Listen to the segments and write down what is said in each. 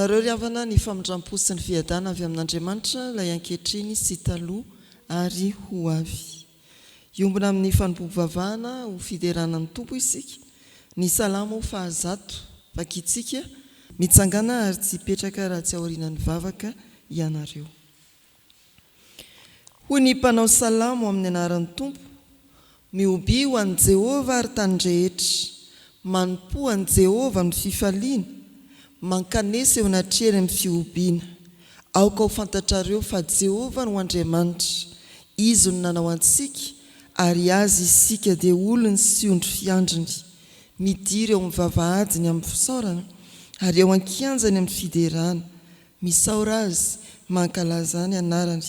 Aminareo ry havana ny famindrampo sy ny fiadana avy amin'Andriamanitra ilay ankehitriny sy taloha ary ho avy. Hiombona amin'ny fanompoam-pivavahana ho fiderana ny Tompo isika, ny Salamo fahazato vakintsika, Mitsangàna ary tsy hipetraka raha tsy aorianan'ny vavaka ianareo. Hoy ny mpanao salamo amin'ny anaran'ny Tompo, Mihobia ho an'i Jehovah, ry tany rehetra. Manompoa an'i Jehovah amin'ny fifaliana, mankanesa eo anatrehany amin'ny fihobiana. Aoka ho fantatrareo fa Jehovah no Andriamanitra. Izy no nanao antsika, ary Azy isika dia olony sy ondry fiandriny. Midira eo amin'ny vavahadiny amin'ny fisaorana, ary eo an-kianjany amin'ny fiderana. Misaora Azy, mankalaza ny anarany,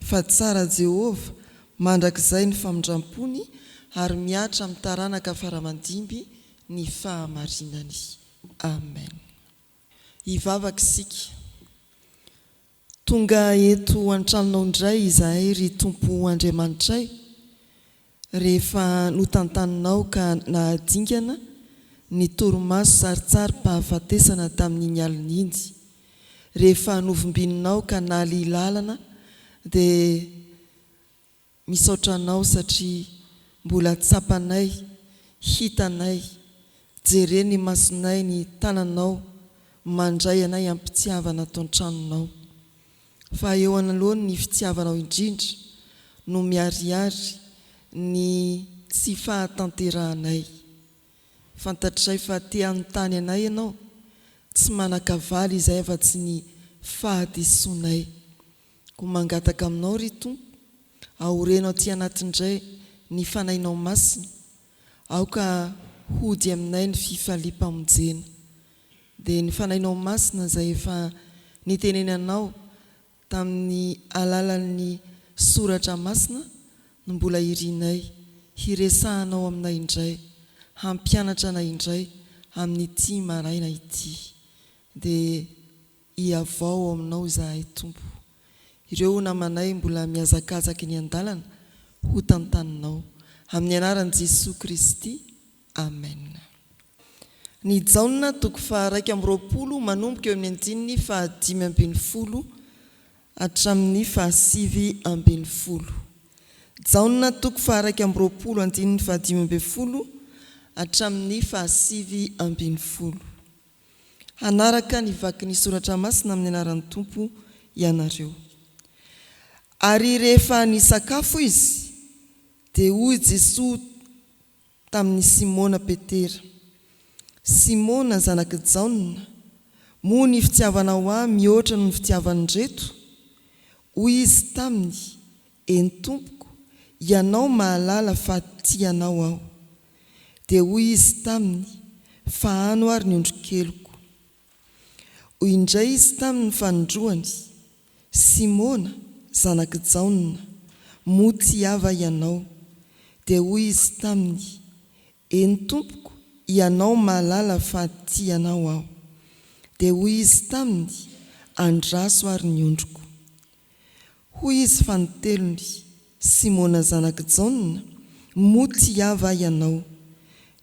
fa tsara Jehovah, mandrakizay ny famindram-pony, ary mihatra amin'ny taranaka fara aman-dimby ny fahamarinany. Amen. Hivavaka isika. Tonga eto an-tranonao indray izahay ry Tompo Andriamanitray, rehefa notantaninao ka nahadingana ny torimaso sarintsarim-pahafatesana tamin'iny alina iny, rehefa novimbininao ka nalihy lalana dia misaotra anao satria mbola tsapanay, hitanay, jeren'ny masonay ny tananao mandray anay am-pitiavana ato an-tranonao. Fa eo anoloan' ny fitiavanao indrindra no miharihary ny tsy fahatanterahanay. Fantatray fa te hanontany anay ianao, tsy manan-kavaly izahay afa-tsy ny fahadisoanay. Koa mangataka aminao, ry Tompo, aoreno aty anaty indray ny Fanahinao Masina, aoka hody aminay ny fifaliam-pamonjena. Dia ny Fanahinao Masina izay efa nitenenanao tamin'ny alalan'ny Soratra Masina no mbola irinay hiresahanao aminay indray, hampianatra anay indray amin'ity maraina ity. Dia hihavao ao aminao izahay Tompo. Ireo namanay mbola mihazakazaka eny an-dalana ho tantaninao. Amin'ny anaran'i Jesoa Kristy. Amen. Ny Jaona toko faha-21 manomboka eo amin'ny andininy faha-15 hatramin'ny faha-19. Jaona toko faha-21 andininy faha-15 hatramin'ny faha-19. Hanaraka ny vakin'ny Soratra Masina amin'ny anaran'ny Tompo ianareo. Ary rehefa nisakafo izy, dia hoy Jesoa tamin'i Simona Petera, Simona zanak'i Jaona, moa ny fitiavanao Ahy mihoatra noho ny fitiavan'ireto? Hoy izy taminy, Eny Tompoko, Ianao mahalala fa tia Anao aho. Dia hoy Izy taminy, Fahano ary ny ondrikeliko. Hoy indray Izy taminy fanindroany, Simona, zanak'i Jaona, moa tia va ianao? Dia hoy izy taminy, Eny, Tompoko, Ianao mahalala fa tia Anao aho. Dia hoy Izy taminy, Andraso ary ny ondriko. Hoy Izy fanintelony, Simona zanak'i Jaona, moa tia va ianao?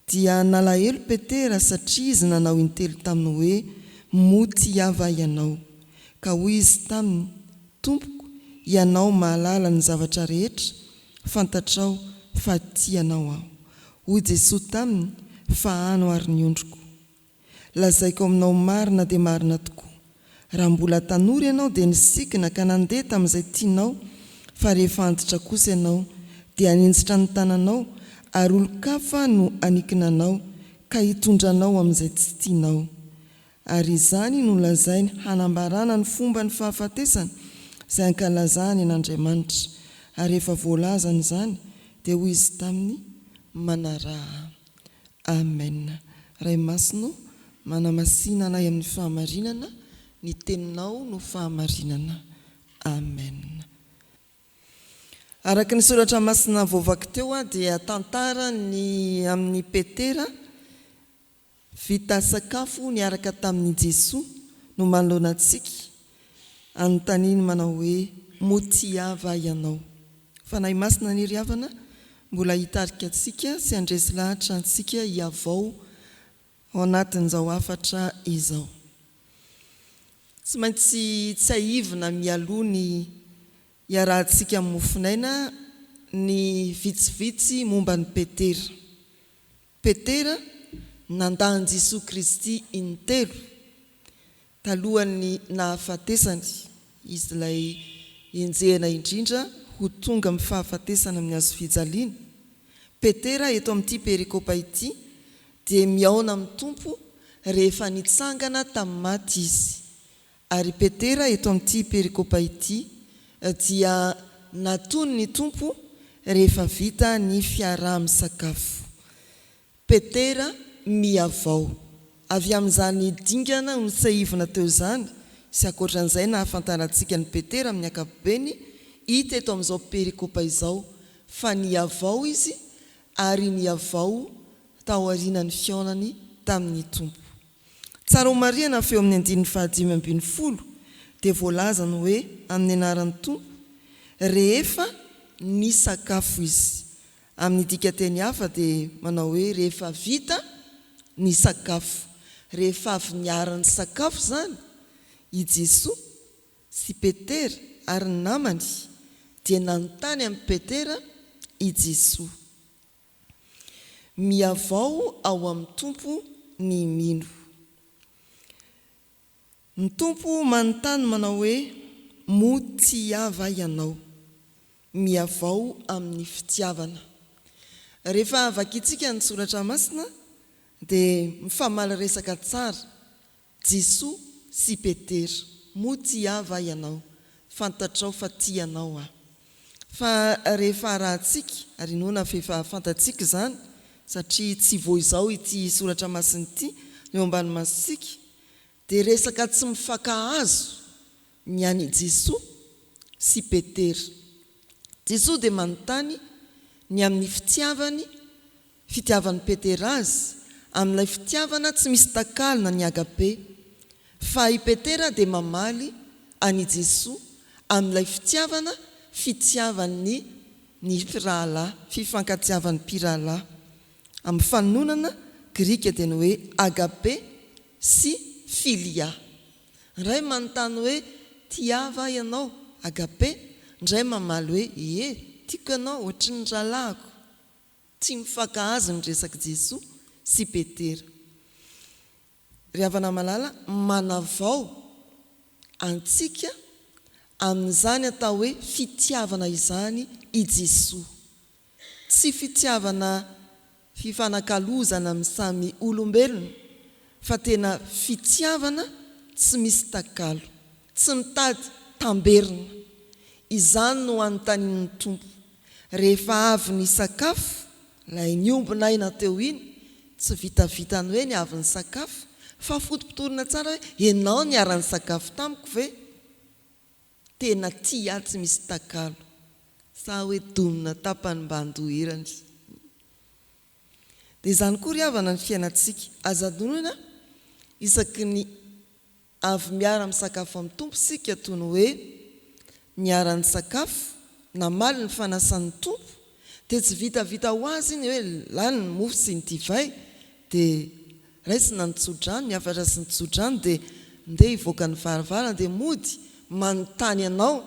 Dia nalahelo Petera satria izy nanao intelo taminy hoe, Moa tia va ianao? Ka hoy izy taminy, Tompoko, Ianao mahalala ny zavatra rehetra, fantatrao fa tia Anao aho. Hoy Jesoa taminy, Fahano ary ny ondriko. Lazaiko aminao marina dia marina tokoa, raha mbola tanora ianao dia nisikina ka nandeha tamin'izay tianao, fa rehefa antitra kosa ianao, dia haninjitra ny tananao, ary olon-kafa no hanikina anao, ka hitondra anao amin'izay tsy tianao. Ary izany no lazainy hanambarana ny fomban'ny fahafatesana izay ankalazany an'Andriamanitra. Ary rehefa voalazany izany, dia hoy izy taminy, Manaraha Ahy. Amen. Ray Masina ô, manamasina anay amin'ny fahamarinana, ny Teninao no fahamarinana. Amen. Araka ny soratra masina voavaky teo dia tantara ny amin'i Petera vita sakafo niaraka tamin'i Jesoa no manoloana antsika, anontaniany manao hoe, Moa tia va ianao? Fanahy Masina anie ry havana mbola hitarika antsika sy handresy lahatra antsika hihavao ao anatin'izao hafatra izao. Tsy maintsy tsiahivina mialoha ny hiarahantsika amin'ny mofonaina ny vitsivitsy momba an'i Petera. Petera nandà an'i Jesoa Kristy intelo talohan'ny nahafatesany, izy ilay enjehina indrindra ho tonga amin'ny fahafatesana amin'ny hazofijaliana. Petera eto amin'ity perikopa ity dia mihaona amin'ny Tompo rehefa nitsangana tamin'ny maty Izy. Ary Petera eto amin'ity perikopa ity dia natony ny Tompo rehefa vita ny fiaraha-misakafo. Petera mihavao. Avy amin'izany dingana notsahivina teo izany, sy ankoatran'izay nahafantarantsika an'i Petera amin'ny ankapobeny, hita eto amin'izao perikopa izao fa nihavao izy ary nihavao taorianan'ny fihaonany tamin'ny Tompo. Tsara ho marihana fa eo amin'ny andininy faha-15 dia voalaza ny hoe amin'ny anaran'ny Tompo rehefa nisakafo izy. Amin'ny dikanteny hafa dia manao hoe rehefa vita ny sakafo. Rehefa avy niara-nisakafo izany i Jesoa sy Petera ary ny namany dia nanontany an'i Petera i Jesoa. Mihavao ao amin'ny Tompo ny mino. Ny Tompo manontany manao hoe, Moa tia va ianao? Mihavao amin'ny fitiavana. Rehefa vakintsika ny Soratra Masina dia mifamaly resaka tsara Jesoa sy Petera, moa tia ahy va ianao? Fantatrao fa tia anao aho. Fa rehefa arahantsika, ary inoana fa efa fantatsika izany, satria tsy vao izao ity soratra masina ity no eo ambany masontsika, dia resaka tsy mifankahazo ny an'i Jesoa sy Petera. Jesoa dia manontany ny amin'ny fitiavany Fitiavan'i Petera azy, amin'ilay fitiavana tsy misy takalona ny agape, fa i Petera dia mamaly an'i Jesoa amin'ilay fitiavana fitiavan'ny ny mpirahalahy, fifankatiavan'ny mpirahalahy. Amin'ny fanononana grika dia ny hoe agape sy philia. Ray manontany hoe tiava ahy ianao, agape, ndray mamaly hoe ie, tiako ianao, ohatry ny rahalahiko. Tsy mifankahazo ny resak'i Jesoa sy Petera. Ry havana malala, manavao antsika amin'izany atao hoe fitiavana izany i Jesoa. Tsy fitiavana fifanakalozana amin'ny samy olombelona fa tena fitiavana tsy misy takalo, tsy mitady tamberina. Izany no anontanian'ny Tompo. Rehefa avy nisakafo, ilay niombona aina teo iny, tsy vitavita ny hoe ny avy nisakafo, fa fotopotorina tsara hoe ianao niara-nisakafo tamiko ve? Tena tia ahy tsy misy takalo, sa hoe domina tapany mba andoherany? Dia izany koa ry havana ny fiainantsika, aza adinoina isaky ny Avy miara-misakafo amin'ny Tompo isika toy ny hoe niara-nisakafo, namaly ny fanasan'ny Tompo, dia tsy vitavita ho azy iny hoe lany ny mofo sy ny divay, dia raisina ny tsodrano, ny hafatra sy ny tsodrano, dia ndeha hivoaka ny varavarana dia mody manontany anao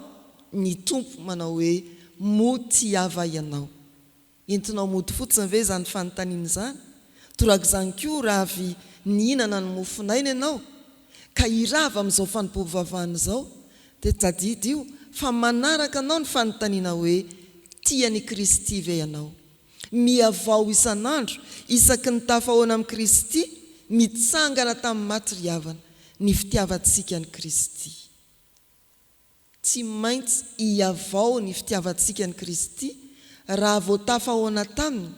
ny Tompo manao hoe moa tia va ianao? Entinao mody fotsiny ve izany fanontaniana izany? Torak'izany koa raha avy nihinana ny mofon'aina ianao ka hirava amin'izao fanompoam-pivavahana izao dia tadidio fa manaraka anao ny fanontaniana hoe tia an'i Kristy ve ianao? Mihavao isan'andro isaky ny tafahoana amin'i Kristy mitsangana tamin'ny maty ry havana ny fitiavantsika an'i Kristy. Tsy maintsy hihavao ny fitiavantsika an'i Kristy raha vao tafahoana taminy,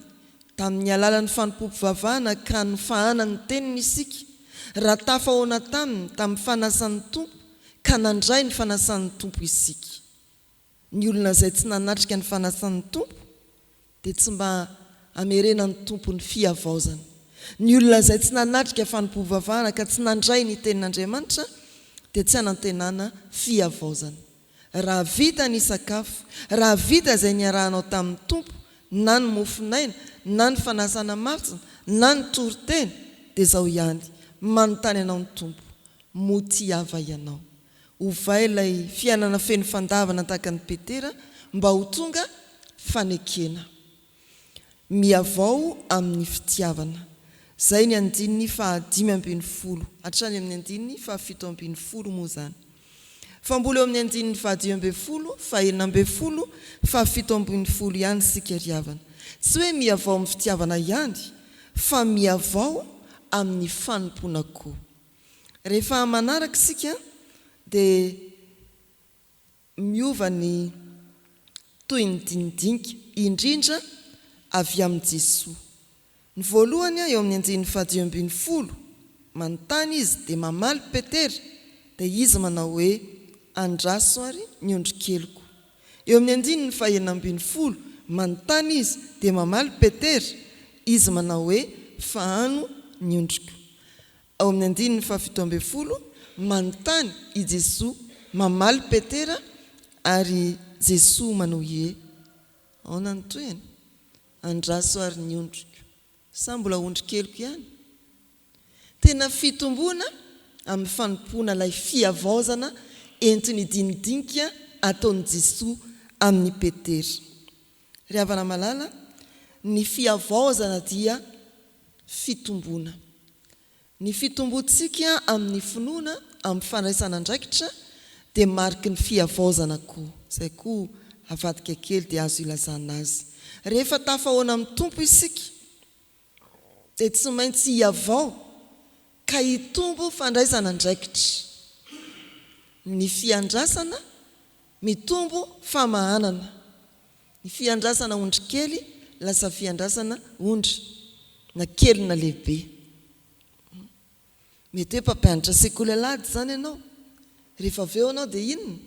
tamin'ny alalan'ny fanompoam-pivavahana ka nofahana ny Teniny isika, raha tafahoana taminy tamin'ny fanasan'ny Tompo ka nandray ny fanasan'ny Tompo isika. Ny olona izay tsy nanatrika ny fanasan'ny Tompo dia tsy mba hamerenan'ny Tompo ny fihavaozana. Ny olona izay tsy nanatrika fanompoam-pivavahana ka tsy nandray ny Tenin'Andriamanitra dia tsy hanantenana fihavaozana. Raha vita ny sakafo, raha vita izay niarahanao tamin'ny Tompo, na ny mofon'aina, na ny fanasana masina, na ny toriteny, dia izao ihany, manontany anao ny Tompo, moa tia va ianao? Ovay ilay fiainana feno fandavana tahaka an'i Petera mba ho tonga fanekena. Mihavao amin'ny fitiavana. Izay ny andininy faha 15 hatrany amin'ny andininy faha 17 moa izany. Fa mbola eo amin'ny andininy faha 15, faha 16, faha 17 ihany isika ry havana. Tsy hoe mihavao amin'ny fitiavana ihany fa mihavao amin'ny fanompoana koa. Rehefa manaraka isika dia miova ny tohin'ny dinidinika, indrindra avy amin'i Jesoa. Ny voalohany, eo amin'ny andininy faha 15, manontany izy dia mamaly Petera, dia izy manao hoe, Andraso ary ny ondrikeliko. Eo amin'ny andininy faha 16, manontany izy dia mamaly Petera, izy manao hoe, Fahano ny ondriko. Ao amin'ny andininy faha 17, manontany i Jesoa, mamaly Petera ary Jesoa manohy hoe, Aona ny tohiny? Andraso ary ny ondriko. Sa mbola ondry keliko ihany? Tena fitomboana amin'ny fanompoana ilay fihavaozana entin'ny dinidinika ataon'i Jesoa amin'i Petera. Ry havana malala, ny fihavaozana dia fitomboana. Ny fitomboantsika amin'ny finoana, amin'ny fandraisana andraikitra dia mariky ny fihavaozana koa. Izay koa avadika kely dia azo ilazana azy. Rehefa tafahoana amin'ny Tompo isika dia tsy maintsy hihavao ka hitombo fandraisana andraikitra. Ny fiandrasana mitombo famahanana. Ny fiandrasana ondry kely lasa fiandrasana ondry na kely na lehibe. Mety hoe mpampianatra sekoly alahady izany ianao. Rehefa avy eo ianao dia inona?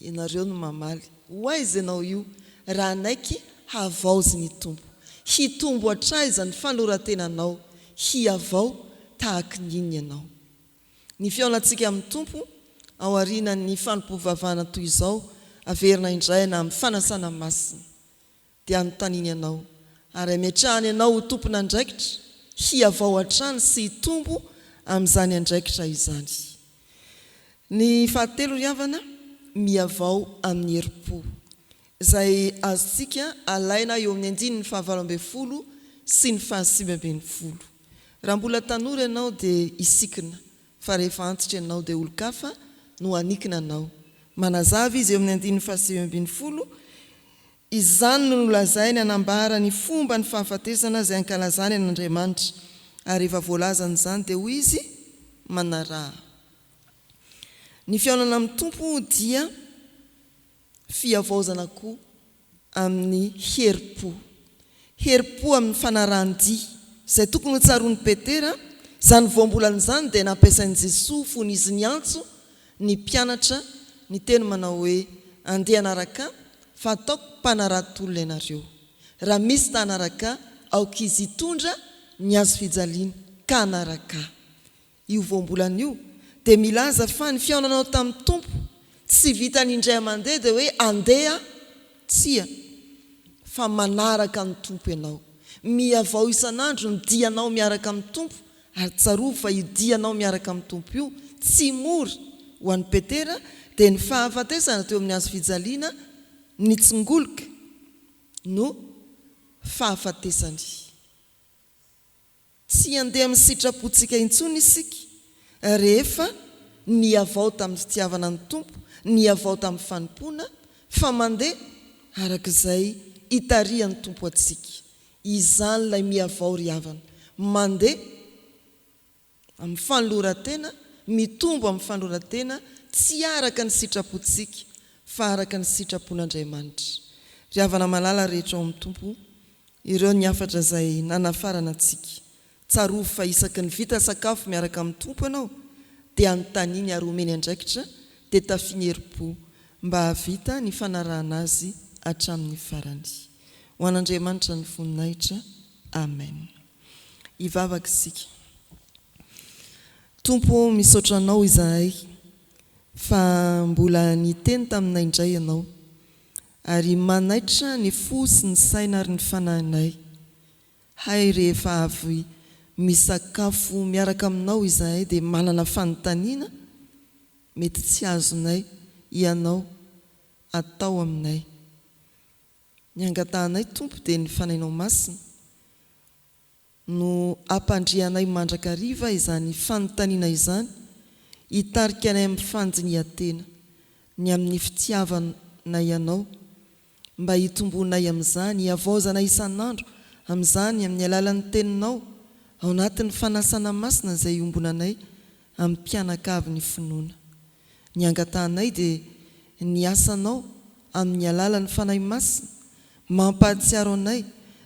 Ianareo no mamaly. Ho aiza ianao io raha hanaiky havaozy ny Tompo? Hitombo hatraiza ny fanoran-tenanao? Hihavao tahaky ny inona ianao? Ny fihaonantsika amin'ny Tompo aorianan'ny fanompoam-pivavahana toy izao, averina indray na amin'ny fanasana masina, dia anontaniany anao ary ametrahany anao ho tompon'andraikitra hihavao hatrany sy hitombo amin'izany andraikitra izany. Ny fahatelo ry havana, mihavao amin'ny herim-po, izay azontsika alaina eo amin'ny andininy faha 18 sy ny faha 19. Raha mbola tanora ianao dia hisikina, fa rehefa antitra ianao dia olon-kafa no hanikina anao. Manazava izy eo amin'ny andininy faha 19, Izany no nolazainy hanambara ny fomba ny fahafatesana izay ankalazany an' Andriamanitra. Ary rehefa voalazany izany dia hoy izy, Manaraha. Ny fihaonana amin'ny Tompo dia fihavaozana koa amin'ny herim-po. Herim-po amin'ny fanarahan-dia, izay tokony ho tsaroan'i Petera, izany voambolana izany dia nampiasain'i Jesoa fony Izy niantso ny mpianatra niteny manao hoe, Andeha hanaraka Ahy, fa ataoko mpanarato olona ianareo. Raha misy ta hanaraka Ahy, aoka izy hitondra ny hazo fijaliany ka hanaraka Ahy. Io voambolana io dia milaza fa ny fihaonanao tamin'ny Tompo tsy vitan'ny indray mandeha dia hoe andeha, tsia, fa manaraka ny Tompo ianao. Mihavao isan'andro ny dianao miaraka amin'ny Tompo ary tsarovy fa io dianao miaraka amin'ny Tompo io tsy mora ho an'i Petera dia ny fahafatesana teo amin'ny hazo fijaliana nitsingoloka no fahafatesany. Tsy handeha amin'ny sitrapontsika intsony isika rehefa nihavao tamin'ny fitiavana ny Tompo, nihavao tamin'ny fanompoana, fa mandeha araka izay itarihan'ny Tompo antsika. Izany ilay mihavao ry havana. Mandeha amin'ny fanoloran-tena, mitombo amin'ny fanoloran-tena, tsy araka ny sitrapontsika, fa araka ny sitrapon'Andriamanitra. Ry havana malala rehetra ao amin'ny Tompo, ireo ny hafatra izay nanafarana antsika. Tsarovy fa isaky ny vita sakafo miaraka amin'ny Tompo ianao, dia anontaniany ary omeny andraikitra, dia tafiany herim-po, mba hahavita ny fanarahana Azy hatramin'ny farany. Ho an'Andriamanitra ny voninahitra. Amen. Hivavaka isika. Tompo ô, misaotra Anao izahay fa mbola niteny taminay indray Ianao, ary manaitra ny fo sy ny saina ary ny fanahinay. Hay rehefa avy misakafo miaraka Aminao izahay dia manana fanontaniana. mety tsy azonay Ianao atao aminay. Ny angatahanay Tompo dia ny Fanahinao Masina no hampandrianay mandrakariva izany fanontaniana izany hitarika anay amin'ny fandinihan-tena ny amin'ny fitiavanay Anao mba hitomboanay amin'izany, hihavaozana isan'andro amin'izany amin'ny alalan'ny Teninao ao anatin'ny fanasana masina izay iombonanay amin'ny mpianakavin'ny finoana. Ny angatahanay dia ny asanao amin'ny alalan'ny Fanahy Masina mampahatsiaro anay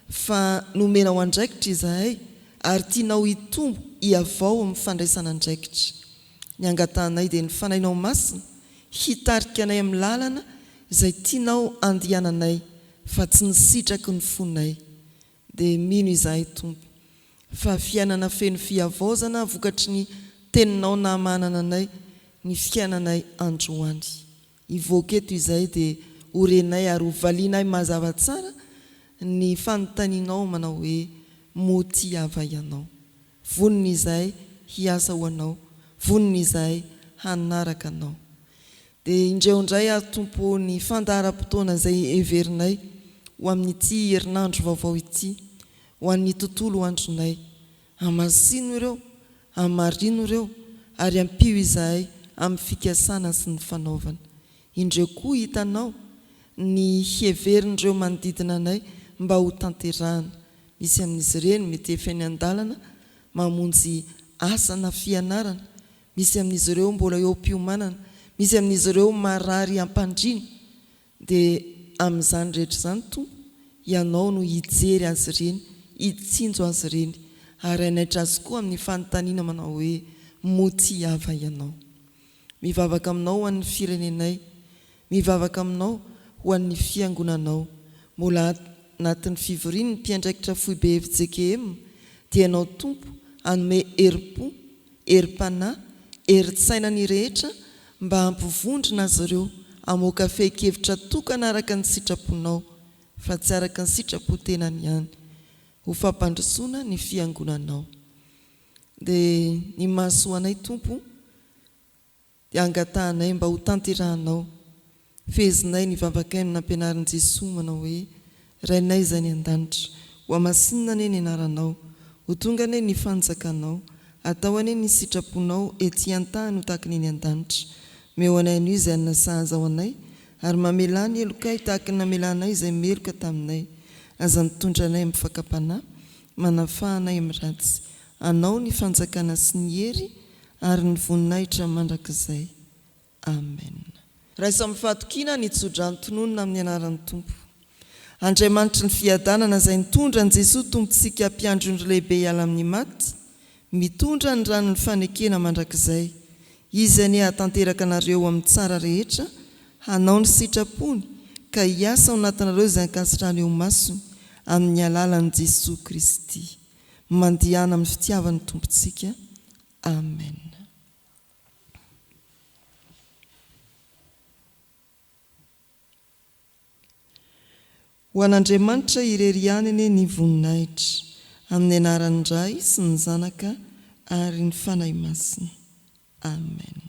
fa nomenao andraikitra izahay ary tianao hitombo hihavao amin'ny fandraisana andraikitra. Ny angatahanay dia ny Fanahinao Masina hitarika anay amin'ny lalana izay tianao andehananay fa tsy ny sitraky ny fonay. Dia mino izahay Tompo fa fiainana feno fihavaozana vokatry ny Teninao nahamahanana anay ny fiainanay androany. Hivoaka eto izahay dia ho renay ary ho valianay mazava tsara ny fanontanianao manao hoe moa tia va ianao? Vonona izahay hiasa ho Anao, vonona izahay hanaraka Anao. Dia indreo indray ary Tompo ô ny fandaharam-potoana izay heverinay ho amin'ity herinandro vaovao ity, ho an'ny tontolo andronay. Hamasino ireo, hamarino ireo, ary ampio izahay amin'ny fikasana sy ny fanaovana. Indreo koa hitanao ny heverin'ireo manodidina anay mba ho tanterahana. Misy amin'izy ireny mety efa eny an-dalana mamonjy asa na fianarana, misy amin'izy ireo mbola eo am-piomanana, misy amin'izy ireo marary am-pandriana. Dia amin'izany rehetra izany, Tompo, Ianao no hijery azy ireny, hitsinjo azy ireny, ary hanaitra azy koa amin'ny fanontaniana manao hoe, Moa tia va Ianao? Mivavaka Aminao ho an'ny firenenay, mivavaka Aminao ho an'ny Fiangonanao. Mbola anatin'ny fivorian'ny mpiandraikitra foibe fjkm, dia Ianao Tompo hanome herim-po, herim-panahy, herin-tsaina ny rehetra mba hampivondrona azy ireo hamoaka fehin-kevitra tokana araka ny sitraponao fa tsy araka ny sitrapo-tenany ihany ho fampandrosoana ny Fiangonanao. Dia ny mahasoa anay Tompo dia angatahanay mba ho tanterahanao. Fehezinay ny vavakay ny nampianarin'i Jesoa manao hoe, Rainay izay any an-danitra, ho hamasinina anie ny anaranao, ho tonga anie ny fanjakanao, atao anie ny sitraponao ety an-tany ho tahaka ny eny an-danitra. Omeo anay anio izay hanina sahaza ho anay, ary mamelà ny helokay tahaka ny namelanay izay meloka taminay. Aza mitondra anay amin'ny fakam-panahy, manafaha anay amin'ny ratsy. Anao ny fanjakana sy ny hery ary ny voninahitra mandrakizay. Amen. Raiso amin'ny fahatokiana ny tsodrano tononina amin'ny anaran'ny Tompo. Andriamanitry ny fiadanana izay nitondra an'i Jesoa Tompontsika Mpiandry ondry lehibe hiala amin'ny maty, mitondra ny ranon'ny fanekena mandrakizay. Izy anie hahatanteraka anareo amin'ny tsara rehetra, hanao ny sitrapony, ka hiasa ao anatinareo izay ankasitrahany eo imasony, amin'ny alalan'i Jesoa Kristy. Mandehana amin'ny fitiavan'ny Tompontsika. Amen. Ho an'Andriamanitra irery ihany anie ny voninahitra, amin'ny anaran'ny Ray sy ny Zanaka ary ny Fanahy Masina. Amen.